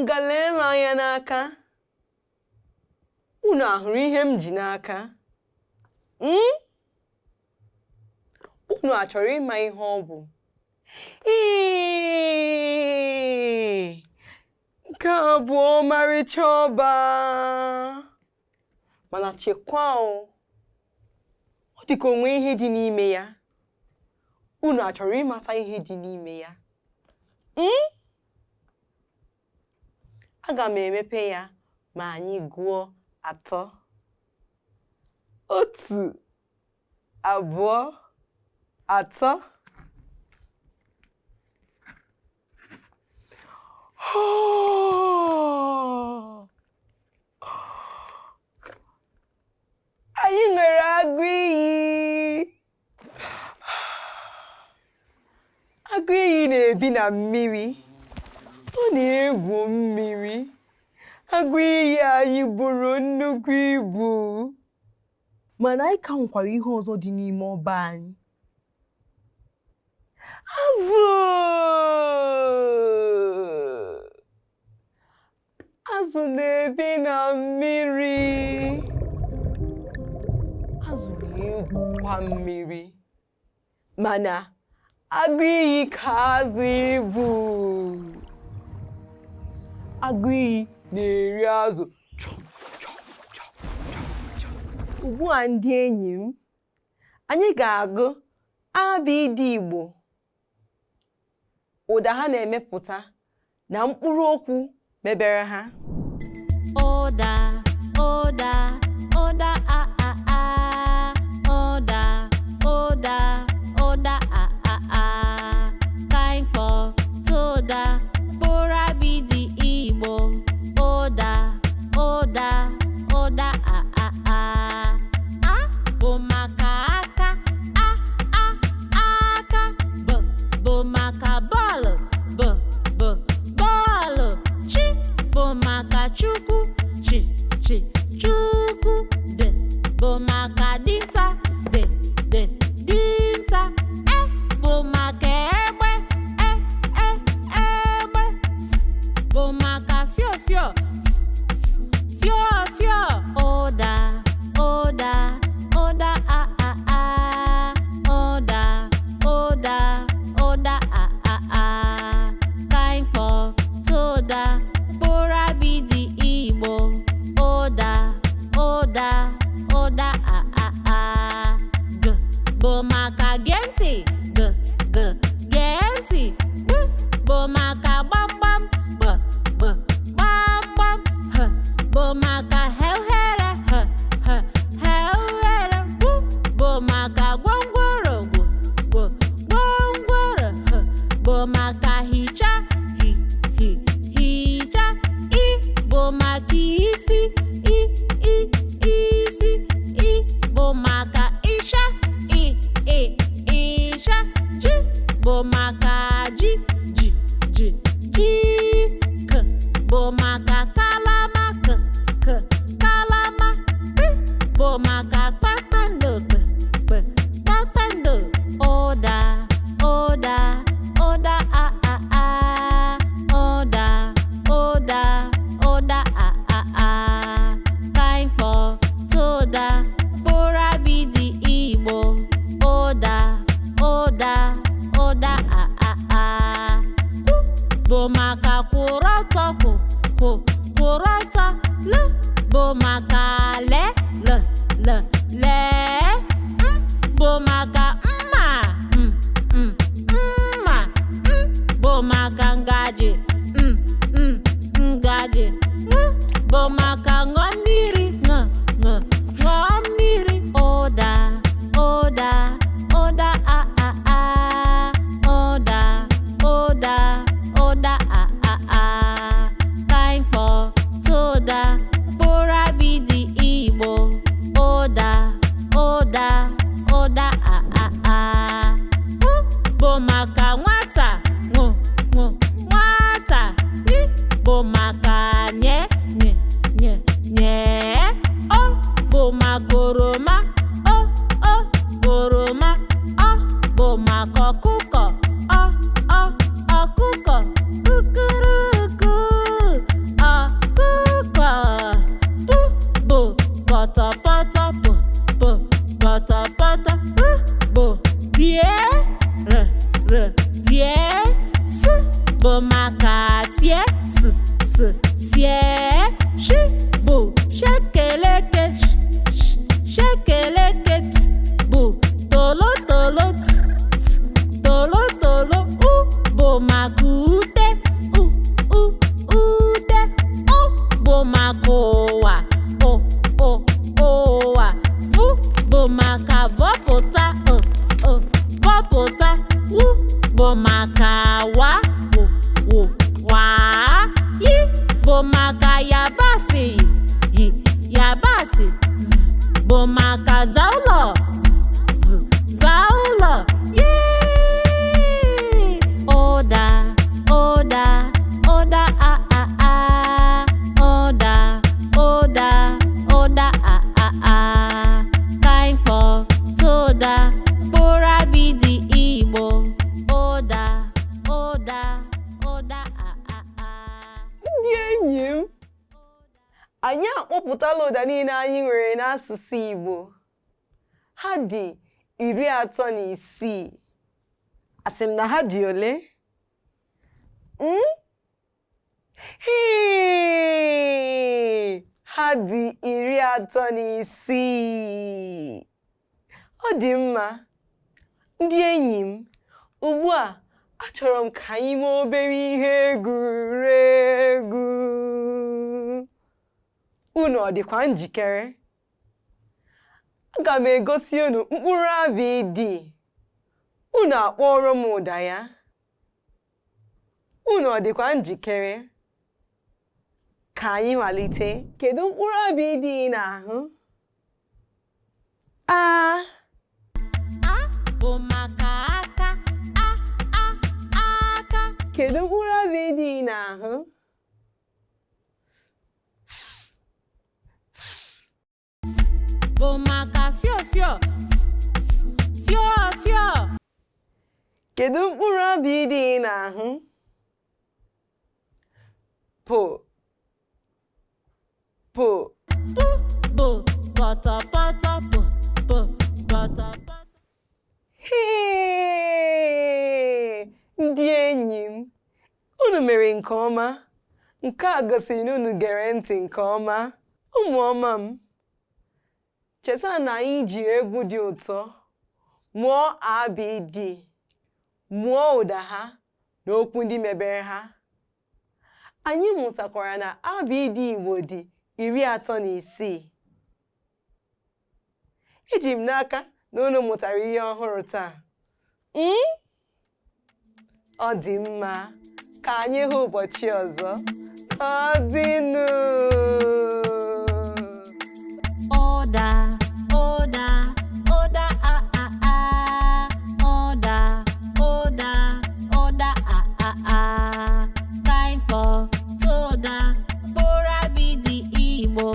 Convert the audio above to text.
Nga lee m anya n'aka. Unu ahụrụ ihe m ji n'aka? Mm? Unu achọrọ ịma ihe ọ bụ? Ee! Nke a bụ ọmarịcha ọba. Mana chekwaa o, ọ dị ka o nwee ihe dị n'ime ya. Unu achọrọ ịmata ihe dị n'ime ya? Mm? Aga m emepe ya ma anyị gụọ atọ. 1, 2, 3. Anyị nwere agụ iyi. Agụ iyi na-ebi na mmiri. Ọ na-egwu mmiri. Agụ iyi anyị buru nnukwu ibu. Mana anyị ka nwekwara ihe ọzọ dị n'ime ọba anyị. Azụ! Azụ na-ebi na mmiri. Azụ na-egwukwa mmiri. Mana agụ iyi ka azụ ibu. Agụ iyi na-eri azụ chọm chọm chọm chọm chọm. Ugbu a ndị enyi m, anyị ga-agụ abịdịị Igbo, ụda ha na-emepụta na mkpụrụ okwu mebere ha. Ụda, ụda, ụda a a a. Ụda, ụda, ụda a a a. Ka anyị kpọtụ ụda mkpụrụ abịdịị Igbo. Ụda, ụda, ụda a a a. A bụ maka aka, a a aka. B bụ maka bọọlụ, b b bọọlụ. Ch bụ maka Chukwu, ch ch Chukwu. D bụ maka dinta, d d dinta. E bụ maka egbe, e e egbe. F bụ maka fio fio, fio fio. Ụda, ụda, ụda a a a. Ụda, ụda, ụda a a a. Ka anyị kpọtụ ụda mkpụrụ abịdịị Igbo. Ụda, ụda, ụda a a a. G bụ maka gee ntị, g g gee ntị. B bụ maka gbamgbam, b b gbamgbam. H bụ maka heuhere, h h heuhere. Gw bụ maka gwongworo, gw gw gwongworo. H bụ maka hicha, hi hi hicha. I bụ maka isi, i i isi. I bụ maka ịsha, i i ịsha. J bụ maka ji, ji ji ji. K bụ maka kalama, k k kalama. P bụ maka kpakpando, k p kpakpando. Ụda, ụda, ụda a a a. Ụda, ụda, ụda a a a. Ka anyị kpọtụ ụda mkpụrụ abịdịị Igbo. Ụda, ụda, ụda a a a. Kwu bụ maka kwụrụ ọtọ, kwụ kwụ kwụrụ ọtọ. L bụ maka le l l lee. M bụ maka mma, m m mma. N bụ maka ngaji, m m ngaji. Ṅ bụ maka ṅụọ mmiri, ṅ ṅ ṅụọ mmiri. Ụda, ụda, ụda a a a. Ụda, ụda, ụda a a a. Ka anyị kpọtụ ụda mkpụrụ abịdịị Igbo. Ụda, ụda, ụda a pọtọpọtọ. R bụ rie, r r rie. S bụ maka sie, s s sie. Sh bụ shekeleke, sh sh shekeleke. T bụ tolotolo, t t tolotolo. U bụ maka ute, u u ute. Ụ bụ maka ụwa, ụ ụ ụwa. V bụ maka vọpụta, ụ ụ vọpụta. W bụ maka wa, wụ wụ waa. Y bụ maka yabasị, y yabasị. Z bụ maka za ụlọ, z z za ụlọ. Yee! Ụda, ụda, ụda a a a. Ụda, ụda, ụda a a a. Ka anyị kpọtụ ụda mkpụrụ abịdị Igbo. Ụda, ụda, ụda a a a. Ndị enyi m, anyị akpọpụtala ụda niile anyị nwere n'asụsụ Igbo. Ha dị 36. Asị m na ha dị ole? Mm? Hii! Ha dị 36. Ọ dị mma. Ndị enyi m, ugbu a achọrọ m ka anyị mee obere ihe egwuregwu. Unu ọ dịkwa njikere? Aga m egosi unu mkpụrụ abịdị. Unu akpọrọ m ụda ya. Unu ọ dịkwa njikere? Ka anyị malite. Kedu mkpụrụ abịdị ị na-ahụ? A. A bụ maka aka, a a aka. Kedu mkpụrụ abịdị ị na-ahụ? Bụ maka fio fio, fio fio. Kedu mkpụrụ abịdị ị na-ahụ? Po po. P bụ pọtọpọtọ, p p pọtọpọtọ. Hee! Ndị enyi m, unu mere nke ọma. Nke a gosiri na unu gere ntị nke ọma. Ụmụ ọma m, cheta na anyị ji egwu dị ụtọ mụọ ABD, mụọ ụda ha na okwu ndị mebere ha. Anyị mụtakwara na ABD Igbo dị 36. Eji m n'aka na unu mụtara ihe ọhụrụ taa. Mm? Ọ dị mma. Ka anyị hụ ụbọchị ọzọ. Ka ọ dịnụ. Ụda, ụda, ụda a a a. Ụda, ụda, ụda a a a. Ka anyị kpọtụ ụda mkpụrụ abịdị Igbo.